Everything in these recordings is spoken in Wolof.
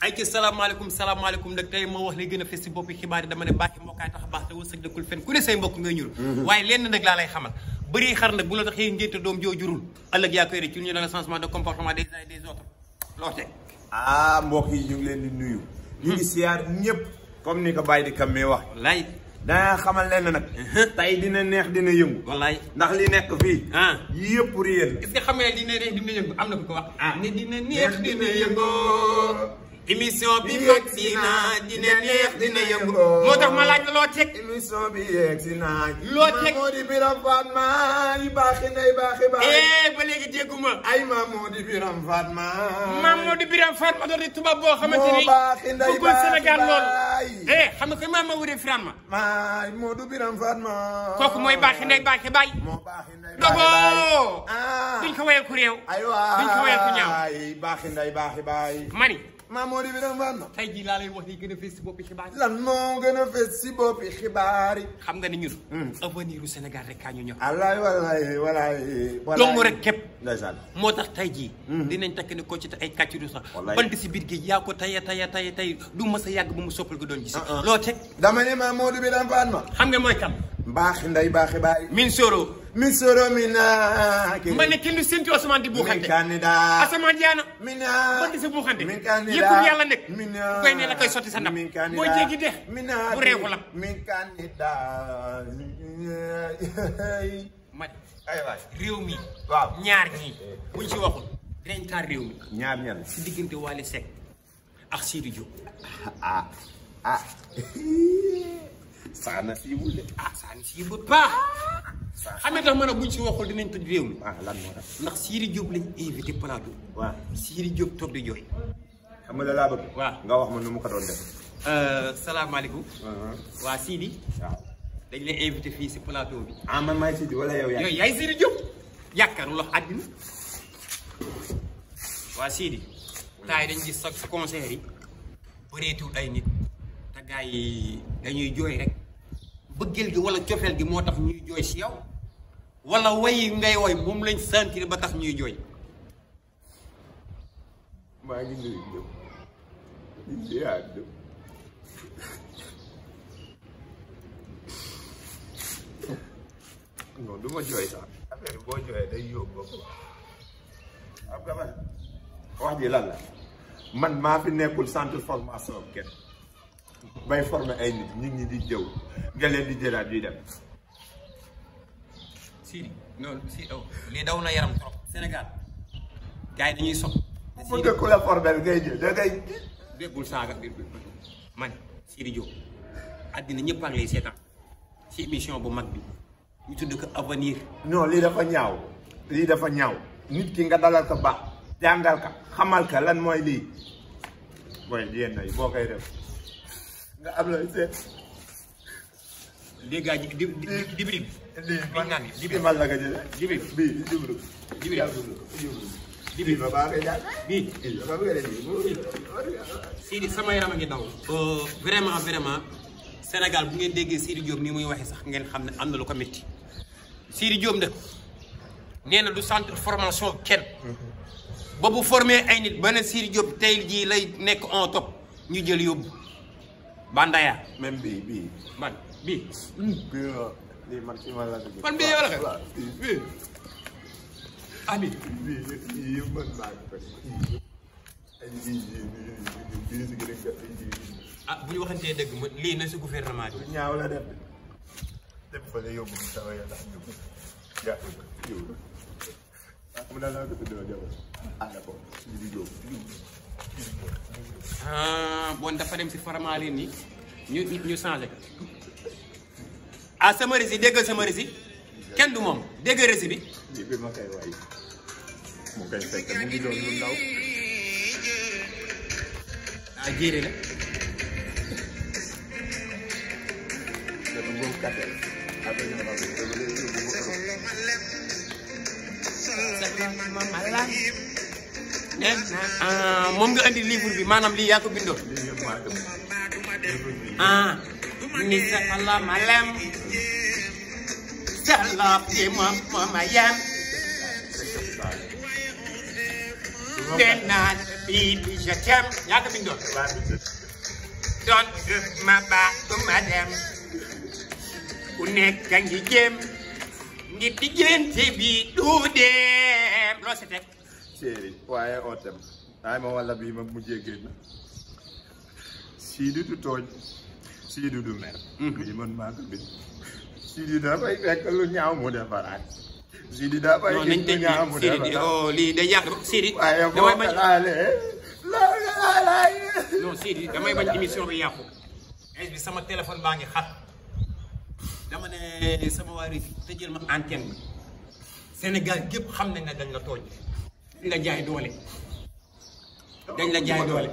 ay ci salaamaaleykum nag tey moo wax li gën a fes si boppi xibaar yi dama ne bàcc moo kaay tax a baax te wërsëg dëkkul fenn ku ne say mbokk ngay ñur waaye lenn nag laa lay xamal bëri xar nag bu la taxee ngénte doom joo jurul ëllëg yaa koy rek ci ñu dans le changement de comportement des uns et des autres loo teg mbokk yi ñu ngi leen di nuyu ñu ngi siyaar ñëpp comme ni ko Baye di kam mi wax wallaay danaa xamal leen nag tey dina neex dina yëngu wallaay ndax li nekk fii yëpp réel est-ce que xam nga ne dina neex dina yëngu am na ku ko wax ne dina neex dina yëngu émission bi mag si naa dina neex dina yëngu moo tax ma laaj loo teg émission bi yeeg si naa loo teg moo di Biram Fatma yi baaxi nday baaxi baax ba léegi dégguma ay moo di Biram Fatma moo di Biram Fatma doon di tubaab boo xamante ni baaxi nday bëggul Sénégal lool xam nga koy ma wuri Fatma moo du Biram Fatma kooku mooy baaxi nday baaxi baay moo baaxi nday dogo duñ ko wayal ku réew duñ ko wayal ku ñaaw baaxi nday baaxi baay mani moo di Biram Fatma tey jii laa lay wax li gën a fees si boppi xibaar yi lan moo gën a fees si boppi xibaar yi xam nga ni ñun avenir u Sénégal rek kaa ñu ñor walaay dong rek képp ndeysaan moo tax tey jii dinañ takk ni ko ci te ay kàccidu sax bant si biir géej yaa ko tey du mas a yàgg ba mu soppal ko doon gis loo teg dama ne moo di Biram Fatma xam nga mooy kam baaxi nday baaxi baay min soro mina ma ne kenn du séntu asamaan di buuxante candidat asamaan jaana mina bant si buuxante min candidat yëpp yàlla nekk mina bu koy ne la koy sotti sa ndab boo jéggi dex mina bu reeku la min candidat ma ay waay réew mi waaw ñaar ñii buñ ci waxul dinañ taal réew mi ñaar ñan si diggante Wally Seck ak Sidi Diop saana siiwul de saani sii bu baax xam nga tax ma ne buñ si waxul dinañ toj réew mi lan moo tax ndax Sidi Diop lañ invité plateau waaw Sidi Diop toog di jooy xam nga da laa bëgg waaw nga wax ma nu mu ko doon def salaamaaleykum waa Sidi waaw dañ lay invité fii si plateau bi man maay Sidi wala yow yaay Sidi Diop yaakaaru lox àddina waa Sidi taay dañ gis sa concert yi bëreetul ay nit te gars yi dañuy jooy rek bëggeel gi wala cofeel gi moo tax ñuy jooy si yow wala way ngay woy moom lañ sentir ba tax ñuy jooy maa ngi nuyu ñëpp di ziar ñëpp non du ma jooy sax affaire boo jooyee day yóbbu ba ko xam nga wax ji lan la man maa fi nekkul centre formation kenn bay former ay nit ñi di jëw nga leen di jëlaat di dem. Sidi non si lii daw na yaram trop Sénégal gars yi dañuy sopp bu dee ku la former ngay jël da ngay déggul saaga man Sidi Diop àddina ñëpp a ngi lay seetaan si émission bu mag bi ñu tudd ko avenir. non lii dafa ñaaw lii dafa ñaaw nit ki nga dalal ko baax jàngal ka xamal ka lan mooy lii mooy yenn yi boo koy def nga am looy seet. dégg nga dibri bi man la nga jëlee. dibri bii dibri dibri ba baa ngay jàng bii Sidi sama yaram a ngi daw vraiment Sénégal bu ngeen déggee Sidi Diop nii muy waxee sax ngeen xam ne am na lu ko métti Sidi Diop nag nee na du centre formation kenn ba bu formé ay nit ba ne Sidi Diop tey jii lay nekk en top ñu jël yóbbu Bandaya même bii man bii lii man ci man la dugg man bii yow la xew bii bii yëpp man maa ngi koy ay bii si gën a bu ñu waxantee dëgg ma lii na si gouvernement bi ñaaw la def dem fa la yóbbu sama yàlla mu daal la ko tuddee jabar d'accord bon dafa dem si faramaleen ni ñu changé ko sama rési déggal sama rési kenn du moom déggal rési bi bi ma koy waay mu koy fekk mu ngi doon lu ndaw jéere la moom nga andi livre bi maanaam lii yaa ko bindoon ni sakala malem salap di mama yam denat Sidi je t'aime yaa ko bindoon doon ma baax du ma dem ku nekk a ngi jéem ngir diggante bi du dem loo si teg chéri waaye ootem ay ma walla bii ma mujjee génn Sidi du tooñ Sidi du mer lii man maa ko bind Sidi dafay fekk lu ñaaw mu defaraat Sidi dafay fekk lu ñaaw mu defaraat lii day yàq Sidi waaye boo ko laalee non Sidi damay bañ émission bi yàqu bi sama téléphone baa ngi xat dama ne sama waa Rési te jël ma antenne bi Sénégal gépp xam nañ ne dañ la tooñ dañ la jaay doole dañ la jaay doole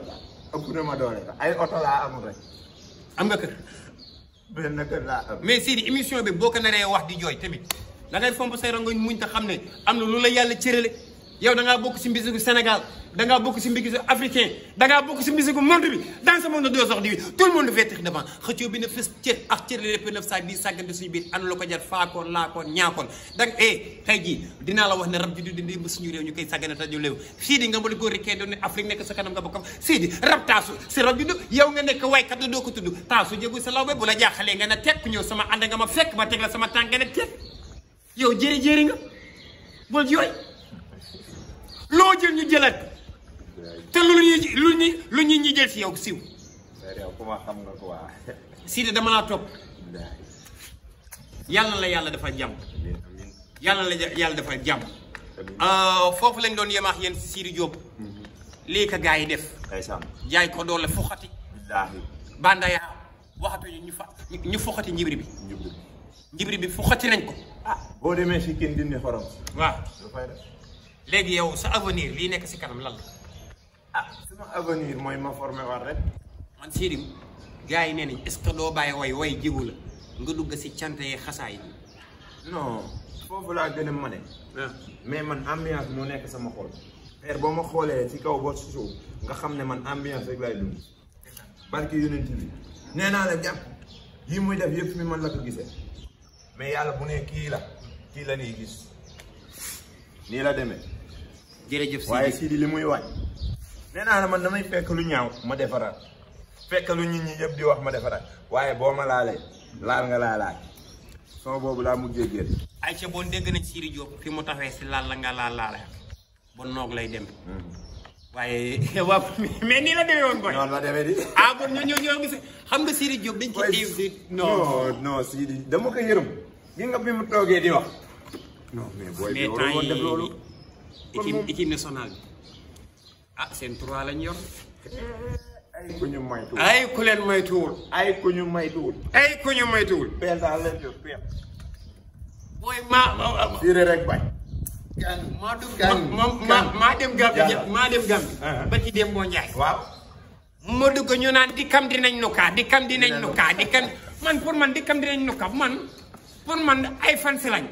ëpp na ma doole ay oto laa amul rek am nga kër benn kër laa am mais Sidi émission bi boo ko naree wax di jooy tamit da ngay fomp say rangoñ muñ te xam ne am na lu la yàlla cërale yow da ngaa bokk si mbisigu Sénégal da ngaa bokk si mbisigu africain da ngaa bokk si mbisigu monde bi dans ce monde d'aujourd'hui tout le monde veut être devant xëccoo bi na fës cër ak cër lépp na saa di sàggante suñu biir ana la ko jar faakoon laakoon ñaakoon danga tey jii dinaa la wax ne rab ji du dindi ba suñu réew ñu koy sàggane tajo léew Sidi nga mën a góor rikkee doon ne Afrique nekk sa kanam nga bokkam Sidi rab taasu si rab ji du yow nga nekk waykat la doo ko tudd taasu jégu sa law ba bu la jaaxalee nga ne tekk ñëw sama ànd nga ma fekk ma teg la sama tànk nga ne tekk yow jéri nga bul jooy loo jël ñu jëlaat te lu ñuy jël si yow siiw. yow ku ma xam nga ko waa. Sidi dama laa topp. yàlla la yàlla dafa jàmm. yàlla la yàlla dafa jàmm. foofu lañ doon yemaax yéen si Sidi Diop. lii ka gars yi def. jaay ko doole foxati. bandaya waxatuñu ñu foxati njibri bi. njibri bi foxati nañ ko. boo demee si kenn dindi xorom. waaw. léegi yow sa avenir lii nekk si kanam lan la. sama avenir mooy ma formé war rek. man Sidi gars yi nee nañ est-ce que doo bàyyi way jigu la nga dugg si cant yi xasaay. non foofu laa gën a mane. mais man ambiance moo nekk sama xol. père boo ma xoolee ci kaw ba si suuf nga xam ne man ambiance rek laay dund. barki yonent bi nee naa la jàpp yii muy def yëpp mi man la ko gisee mais yàlla bu ne kii la ñuy gis nii la demee. jërëjëf Sidi waaye Sidi li muy waaj. nee naa la man damay fekk lu ñaaw ma defaraat fekk lu nit ñi yëpp di wax ma defaraat waaye boo ma laalee laal nga laalaat sama boobu laa mujjee génn. ayca boo dégg nañ Sidi Diop fi mu taxawee si laal la nga laala ba noog lay dem. waaye waaw mais nii la demee woon boy. noonu la demee di. bon ñoo gis xam nga Sidi Diop dañ ci invité. non Sidi dama ko yërëm. gi nga bi mu toogee di wax. non mais booy bi waroon woon def loolu. équipe nationale bi seen 3 lañ yor. ay ku ñu maytuwul. ay ku leen maytuwul. ay ku ñu maytuwul. ay ku ñu maytuwul. peel daal leen yor peel. booy fiire rek bañ. maa dem Gambie. ba ci dem boo Njaay. waaw. ma dugg ñu naan dikkam dinañ nukaa man pour man dikkam dinañ nukaa pour man ay fan si lañ.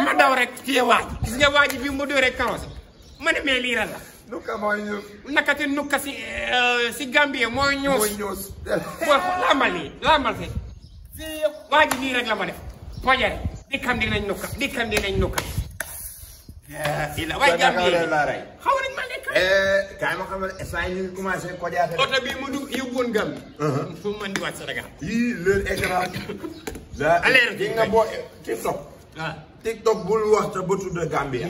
ma daw rek ci waaj gis nga waaj bi mu dóoree karoose ma ne mais lii la. nuka mooy ñuus. nakati nuka si Gambie mooy ñuus. mooy ñuus. lambal fi. waaj nii rek la ma def. pojare dikkam dinañ nuka. waaye Gambie xaw nañ ma lekk. kaay ma xam ne instant yii ñu ngi commencé kojaate. oto bii mu dugg yóbbuwoon Gambie. fu mu mën di waat Sénégal. yii leur écran. allez di nga boo TikTok. TikTok bul wax te ba tudd Gambia.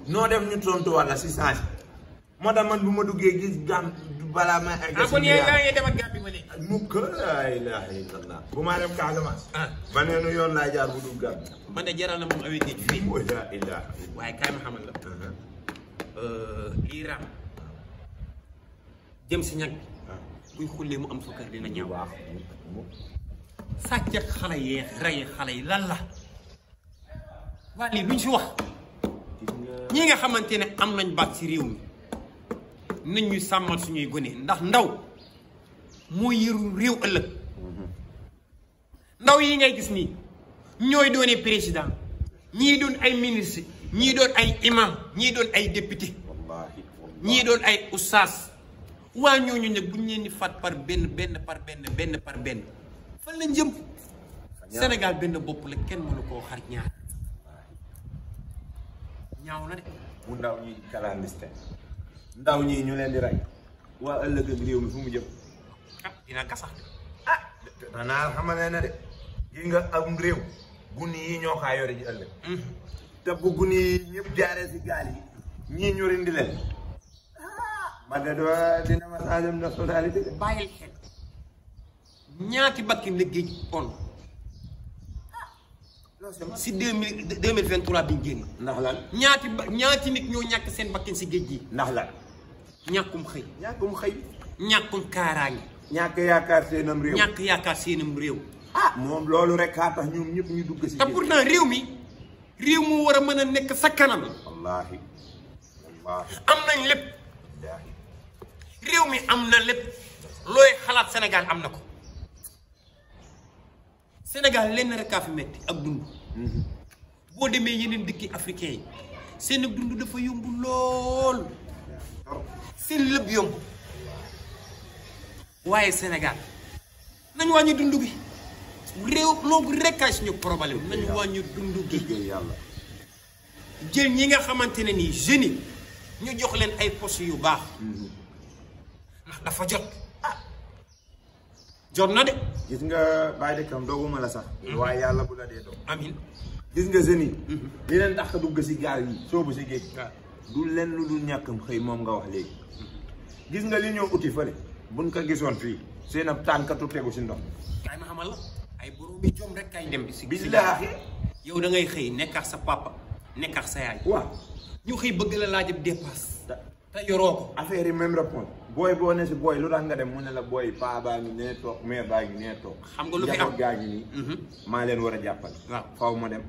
noo def ñu tontu wala si change. moo tax man bu ma duggee gis balaa may. kon yaa demat Gambie ba léegi. mukk laa ilaaha illallah. bu maa dem Casamance. ba neenu yoon laa jaar bu dugg Gambie. man de jaral na moom awee géej fii. laa ilaaha. waaye kaay ma xamal la. lii raam jëm si ñag. buy xullee mu am sukkar dina ñëw. sàcc ak xale yee rey xale yi lan la. waa lii luñ si wax. ñi nga xamante ne am nañ baat si réew mi nañ ñu sàmmal suñuy gone ndax ndaw moo yëru réew ëllëg. ndaw yi ngay gis nii ñooy doone président ñii doon ay ministre ñii doon ay imam ñii doon ay député ñii doon ay oustaz waa ñooñu nag buñ leen di faat par benn fan lañ jëm. Sénégal benn bopp la kenn mënu koo xar ñaaw na de. bu ndaw ñi clandestin ndaw ñii ñu leen di rey waa ëllëg ak réew mi fu mu jëm. ah dina gasax de. ah danaa xamal ne de gi nga am réew guni yi ñoo kaa yore ji ëllëg. te bu guni yi ñëpp jaaree si gaal yi ñii ñu rindi leen. man de dina ma changé nationalité de. bàyyil xel ñaati bakki la géej on si 2023 bi ñu génn. ndax lan. ñaati nit ñoo ñàkk seen bakkin si géej gi. ndax lan. ñàkkum xëy. ñàkkum xëy. ñàkkum kaaraange. ñàkk yaakaar seenam réew. ñàkk yaakaar seenam réew. ah moom loolu rek kaa tax ñoom ñëpp ñu dugg si. te pourtant réew mu war a mën a nekk sa kanam. wallaahi. am nañ lépp. réew mi am na lépp. looy xalaat Sénégal am na ko. Sénégal lenn rek kaa fi metti ak dund. boo demee yeneen dëkki africain yi seen dund dafa yomb lool. seen lépp yomb. waaye Sénégal nañu wàññi dund gi. réew loolu rek ay suñu problème nañu wàññi dund gi. yàlla. jël ñi nga xamante ne nii jeunes yi ñu jox leen ay postes yu baax. ndax dafa jot. jot na de. gis nga bàyyi de kam dooguma la sax. waaye yàlla bu la dee doog. amiin. gis nga jeunes yi. li leen tax a dugg si gaal yi soobu si géej. du leen lu dul ñàkkam xëy moom nga wax léegi. gis nga li ñoo uti fële buñ ko gisoon fii seen ab tànkatu tegu si ndox. kaay ma xamal la ay borom bi jom rek kay dem. si billaahi. yow da ngay xëy nekk ak sa papa nekk ak sa yaay. waaw ñu xëy bëgg la laajab dépasse. te yoroo ko. affaire yi même réponse booy boo ne si booy lu tax nga dem mu ne la booy paa baa ngi nee toog mère baa ngi nee toog. xam nga lu fi am gaa ngi nii. maa leen war a jàppale. waaw faw ma dem.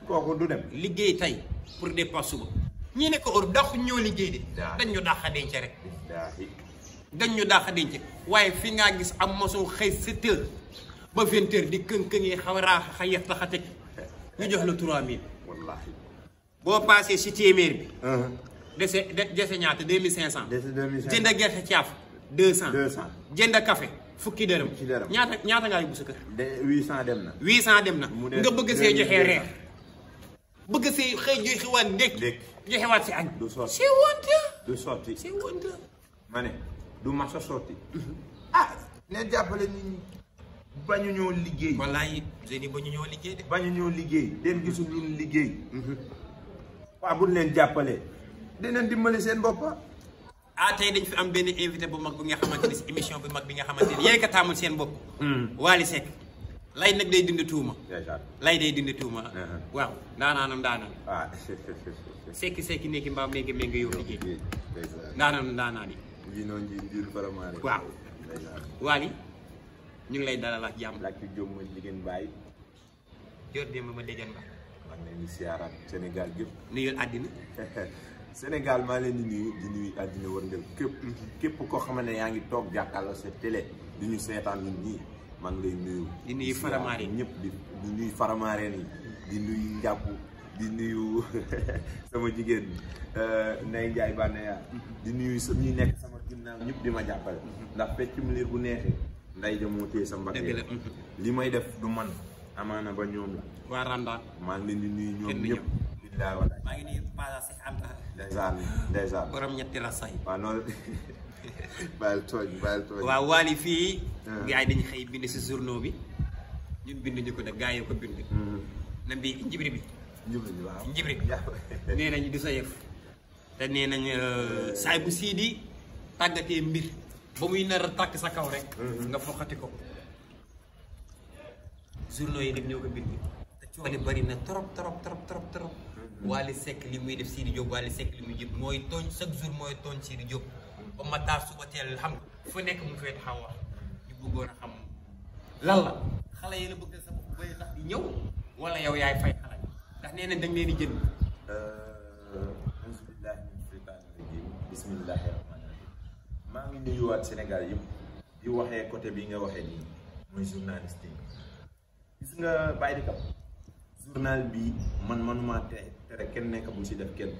kooku du dem. liggéey tey pour dépasse suba. ñii ne ko Europe dàqu ñoo liggéey de. dañ ñu dàq a denc rek. dañ ñu dàq a denc waaye fi ngaa gis am maçon xëy 7 heures ba 20 heures di kën yi xaw a raax a yeex tax a teg ñu jox la 3000. wallaahi. boo paasee si téeméer bi. dese ñaata 2500. dese 2500 jënd gerte caaf 200. 200 jënd café fukki dërëm. fukki dërëm ñaata ngaa yóbbu sa kër. 800 dem na. 800 dem na. nga bëgg see joxe reer. bëgg see xëy joxe waat ndékki. joxe waat si añ. du sotti c'est honte. du sotti. c'est honte. ma ne du mas a sotti. ah ne jàppale nit ñi bañu ñoo liggéey. wallaay jeunes yi bañu ñoo liggéey de. bañu ñoo liggéey den gisul lu liggéey. waaw buñ leen jàppalee dinañ dimbali seen boppa tey dañ fi am benn invité bu mag bi nga xamante ni si émission bu mag bi nga xamante ni yéen a taamul seen bopp. Wally Seck lay nag day dindi tuuma. lay day dindi tuuma. waaw ndaanaanam ndaanaan. ah. sekki nekki mbaam ménge yow liggéey. ndaanaanam ndaanaan yi. lii noonu ji vraiment. waaw. Wally ñu ngi lay dalal ak jàmm. laaj ci jom ma jigéen bàyyi. jor démb ma déggan ba. maa ngi leen di siyaaraat Sénégal gépp. nuyul àddina. Sénégal maa leen di nuyu àddina wërngël képp koo xam ne yaa ngi toog jàkkaarloo sa télé di ñu seetaan ñun ñii maa ngi lay nuyu. di nuyu Faramareen ñëpp di nuyu Faramareen yi di nuyu njàpp di nuyu sama jigéen Ndeye Ndiaye Banaya di nuyu ñi nekk sama ginnaaw ñëpp di ma jàppale. ndax feccum liir bu neexee nday ja moo téye sa mbagg li may def du man amaana ba ñoom la. waa Randa. maa ngi leen di nuyu ñoom ñëpp. maa ngi nuyu Paa Seck am na. ndeysaan. borom ñetti rasa yi. waaw noonu bàyyil tooñ. waaw Wally fii. gars yi dañu xëy bind si journaux bi ñun binduñu ko de gars yi ko bind. na bi njibri bi. njibri bi nee nañu du sa yëf. te nee nañ saay bu sii di tàggatee mbir ba muy nar a tàkk sa kaw rek. nga foxati ko. journaux yi dem ñoo ko bind. wali bari na trop. Wally Seck li muy def Sidi Diop Wally Seck li muy jëpp mooy tooñ chaque jour mooy tooñ Sidi Diop ba ma taar suba teel xam nga fu nekk mu fee taxaw wax ñu bëggoon a xam lan la xale yi la bëgg sa bopp bay tax di ñëw wala yow yaay fay xale ndax nee nañ dañ leen di jënd. alhamdulilah min shaytaani rajim bismillahi rahmaani rahim maa ngi nuyuwaat Sénégal yëpp di waxee côté bi nga waxee nii mooy journaliste yi gis nga bàyyi di kam journal bi man manuma tere kenn nekk bu si def kenn.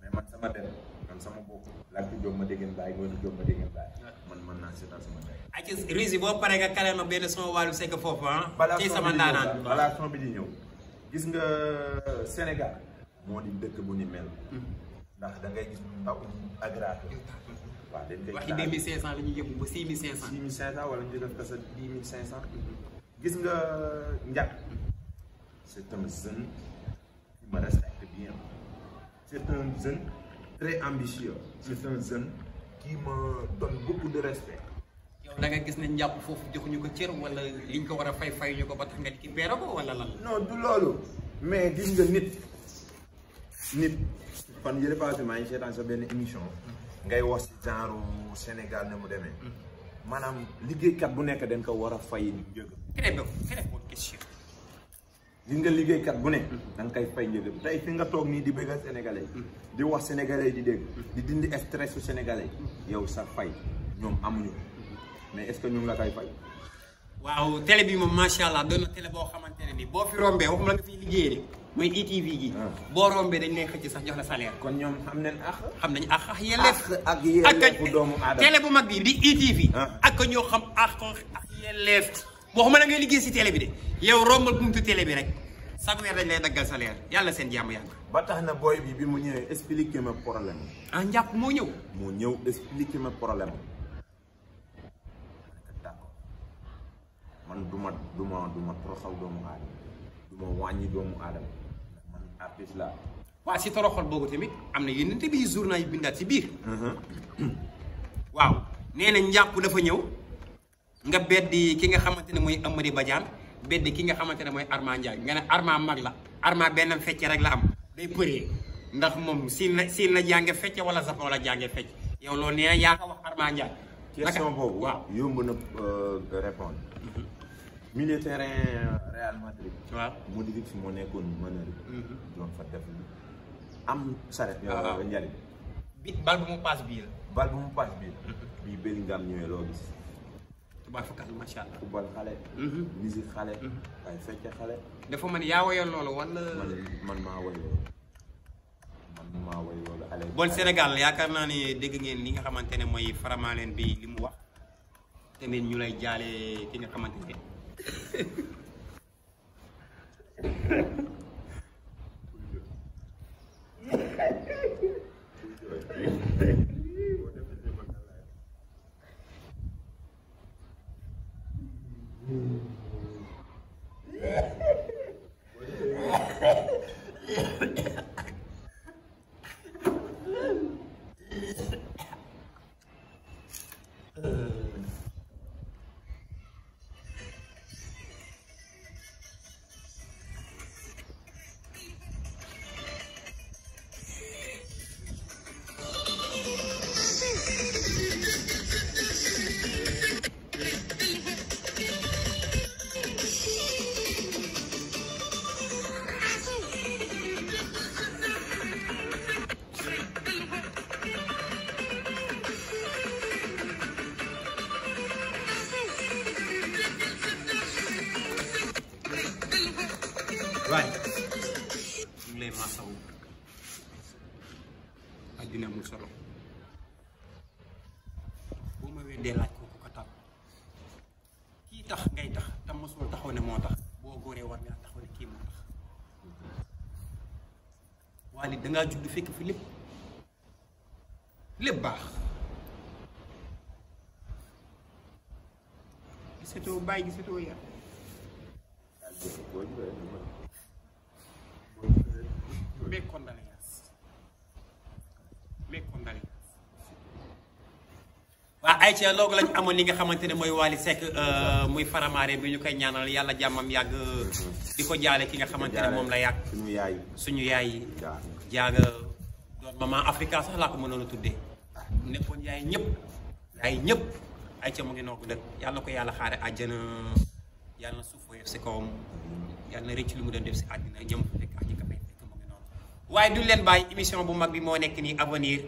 mais man sama der man sama bopp laaj ko jóg ma déggeen bàyyi nga jóg ma déggeen bàyyi man mën naa seetal sama der. ay ci Rizzi boo paree nga kale ma benn son Wally Seck foofu ci sama ndaanaan balaa son bi di ñëw gis nga Sénégal moo di dëkk bu ni mel. ndax da ngay gis ndaw aggravé waaw dañ koy waxi 2500 la ñuy yóbbu ba 6500. 6500 wala ñu def ko sa 10500. gis nga Ndiack c'est un jeune qui me respecte bien c'est un jeune très ambitieux c'est un jeune qui me donne beaucoup de respect. yow da nga gis ne njàpp foofu joxuñu ko cër wala liñ ko war a fay ñu ko ba tax nga ki peere ko wala lan. non du loolu mais gis nga nit fan yële passé maa ngi seetaan sa benn émission ngay wax ci genre Sénégal ne mu demee maanaam liggéeykat bu nekk dañ ko war a fay njëg. très bonne question. gis nga liggéeykat bu nekk da nga koy fay njëg tey fi nga toog nii di bëggal sénégalais di wax sénégalais di dégg di dindi stress su sénégalais yow sa fay ñoom amuñu mais est-ce que ñu ngi la koy fay. waaw télé bi moom macha allah doon na télé boo xamante ne nii boo fi rombee waxuma la nga fiy liggéeyee de mooy ITV gi. boo rombee dañ lay xëcc sax jox la salaire. kon ñoom xam nañ xam nañ ak yelleef. ak yelleefu doomu aadama télé bu mag bi di ITV. ak ñoo xam ak yelleef. waxuma la ngay liggéey si télé bi de yow rombal buntu télé bi rek chaque weer dañ lay daggal salaire yàlla seen jàmm yàgg. ba tax na booy bi mu ñëwee expliqué ma problème ah njàpp moo ñëw. moo ñëw expliqué ma problème d'accord man du ma toroxal doomu aadama du ma wàññi doomu aadama man artiste la. waa si toroxal boobu tamit am na yeneen bi journal yi bindaat si biir. waaw nee na njàpp dafa ñëw nga beddi ki nga xamante ne mooy Amady Badiane beddi ki nga xamante ne mooy Arma Ndiaye nga ne Arma mag la Arma benn fecce rek la am day përee ndax moom siin na jànge fecce wala Japon la jànge fecce yow loolu nee na yaa ko wax Arma Ndiaye. question boobu waaw yomb na répondre. milieu terrain Real Madrid. waaw Modric moo nekkoon meneur bi. doon fa def am saret. waaw njariñ. bi bal bu mu paas bii la. bal bu mu paas bii. bii Bellingham ñëwee loo gis. tubaab fakkat macha allah. football xale. musique xale. ay fecce xale. dafa man yaa woyoon loolu wala. man maa woy loolu xale. bon Sénégal yaakaar naa ne dégg ngeen li nga xamante ne mooy Faramaleen bi li mu wax tamit ñu lay jaale ki nga xamante ne. waaye ñu ngi lay masawu àddina amul solo boo ma weddee laaj ko ko tax kii tax ngay tax te mosul taxaw ne moo tax boo góoree war ngaa taxaw ne kii moo tax waaye dangaa judd fekk fi lépp baax gisatoo bàyyi gisatoo yar mes condoléances waaw Aïcha loolu lañ amoon li nga xamante ne mooy Wally Seck muy Faramareen bi ñu koy ñaanal yàlla jàmmam yàgg di ko jaale ki nga xamante ne moom la yàgg suñu yaay jaaga doon maman Africa sax laa ko mënoon a tuddee nekkoon yaay ñëpp Aïcha mu ngi noo ko dëkk yàlla ko yàlla xaare àjjana yàlla na suuf woyof si kawam yàlla na rëcc lu mu doon def si àddina ñoom fa fekk ak ñi ko fay fekk mu ngi noonu waaye duñ leen bàyyi émission bu mag bi moo nekk nii avenir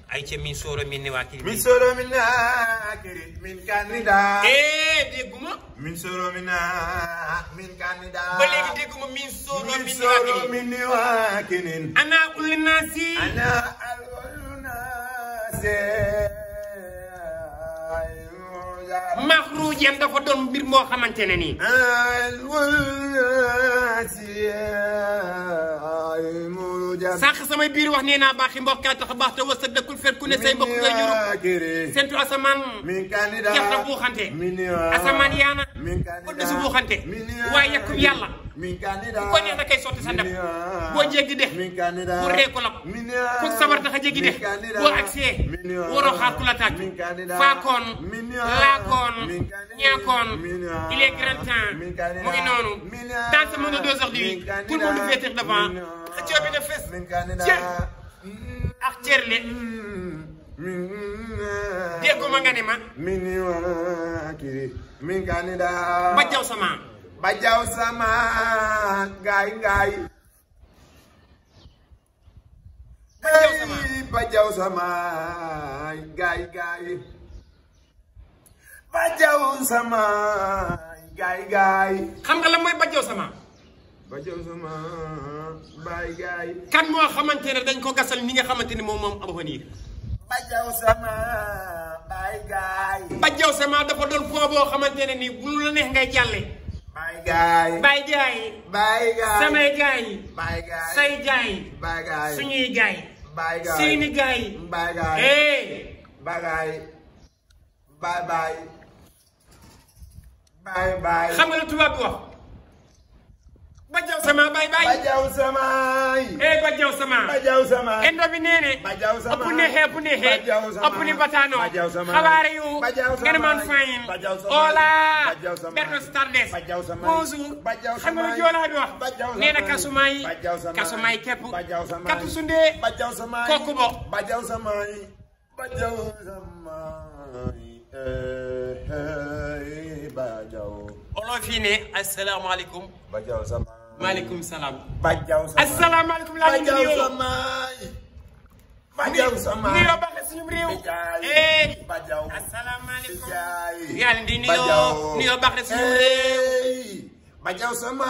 Aïcha min soro min ni waa kii min soro min naakiri min candidat dégguma min soro min min candidat ba léegi dégguma min soro min ni waa kinin ana ul nasi maxruujam dafa doon mbir moo xamante ne nii jaan sànq samay biir wax nee naa baaxi mbokk kaa tax baax te wërsëg dëkkul fet ku ne say mbokk ngay juru sentu asamaan gerte buuxante asamaan yaana bëdd su buuxante waaye yekkub yàlla ku ko neex da koy sotti sa ndab boo jéggi dex bu reeku lab ku sabar tax a jéggi dex boo agsee waroo xaar ku la tàgg faakoon laakoon ñaakoon il est grand temps mu ngi noonu dans ce monde d'aujourd'hui tout le monde veut être devant xëccoo bi na fes cër ak cër le dégguma nga ne ma bajjaw sama gaay bajjaw sama gaay xam nga la mooy bajjaw sama baay gaay kan moo xamante ne dañ ko gasal ni nga xamante ni moom avenir bajjaw sama baay gaay bajjaw sama dafa doon po boo xamante ne ni bu la neex ngay jàlle baay gaay samay gaay say gaay suñuy gaay seeni gaay baay xam nga la tubaab bi wax bajjaw sama baay bajjaw sama endo bi neene ëpp neexee ëpp ni bataano xabaare yu ngeen man fayin hola berto stardes bonjour xam nga lu joolaa bi wax nee na kasumay kepp katu sunde kooku bo olo fii ne asalaamaaleykum maaleykum salaam asalaamaaleykum laa leen di nuyoo nuyoo baax na suñu réew asalaamaaleykum yaa leen di nuyoo baax na suñu réew bajjaw sama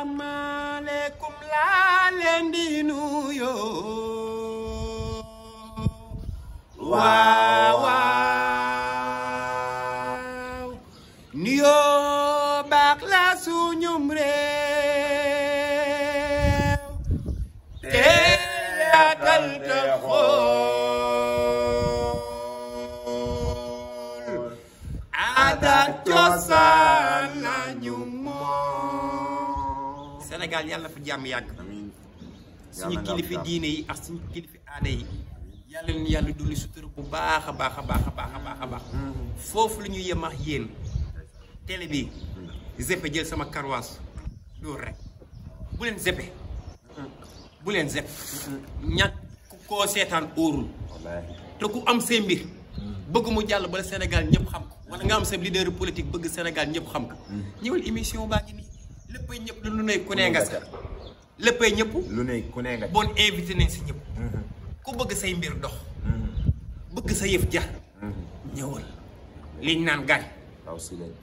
asalaamaaleykum laa leen di nuyoo waaw nuyoo baax la suñum réew te yaatal te xool aada cosaan lañu moom Sénégal yàlla fa jàmm yàgg suñu kilifa diine yi ak suñu kilifa aada yi yàlla na yàlla dulli sutura bu baax a baax foofu la ñuy yem ak yéen télé bi zeppe jël sama karwaas dóor rek bu leen zeppe ñàkk koo seetaan óorul te ku am seen mbir bëgg mu jàll bala Sénégal ñëpp xam ko wala nga am sa leader politique bëgg Sénégal ñëpp xam ko ñëwal émission baa ngi nii léppay ñëpp lu ne ku ne nga sa léppay ñëpp lu ne ku ne nga bon invité nañ si ñëpp ku bëgg say mbir dox bëgg sa yëf jar ñëwal liñ naan gan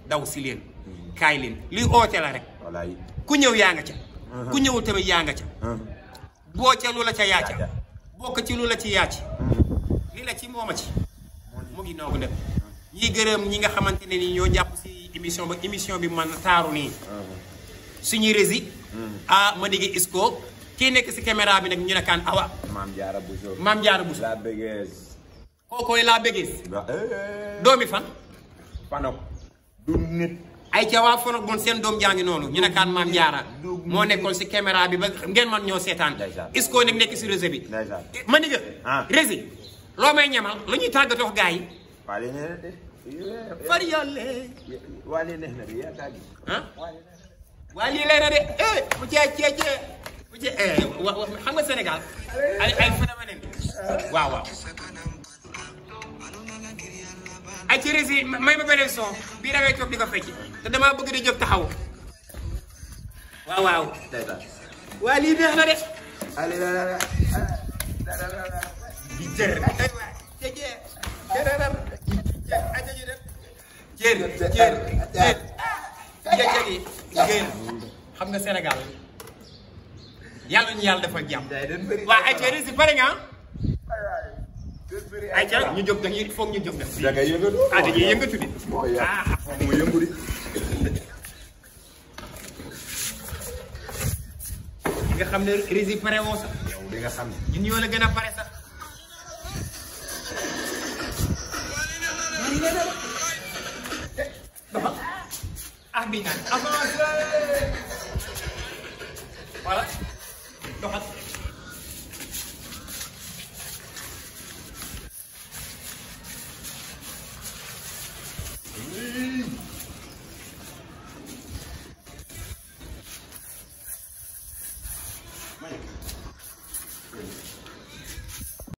daw si leen kaay leen luy oote la rek ku ñëw yaa nga ca ku ñëwul tamit yaa nga ca boo ca lu la ca yaa ca bokk ci lu la ci yaa ci li la ci mooma ci mu ngi noogu def ñi gërëm ñi nga xamante ne ni ñoo jàpp si émission ba émission bi man taaru nii suñuy rési ma diggi isco kii nekk si caméra bi nag ñu ne kaan awa Maam Jaara Buso la bégees kookooy la bégees doomi fan fanok du nit ay ca waa fanok bon seen doom jaa ngi noonu ñu ne kaan Maam Jaara moo nekkoon si caméra bi ba ngeen man ñoo seetaan isco nag nekk si réseau bi ma digga rési loo may ñamal lu ñuy tàggatoo gaa yi far yàlla waa lii neex na de yaa tàggi waa lii lay na de bu cee xam nga Sénégal ay phénomène waaw ay ci rési may ma beneen son bii dangay toog di ko fecc te damaa bëgg di jóg taxaw waaw waa lii neex na de di jër xam nga Sénégal yàlla ñu yàlla defal jàmm waa ay ci rési pare nga ay ca ñu jóg dañuy foog ñu jóg def. da ngay yëngatu. dañuy yëngatu di. mu yëngu di. nga xam ne rési pare woo sax. yow di nga xam ne. ñun ñoo la gën a pare sax. bi naan avancé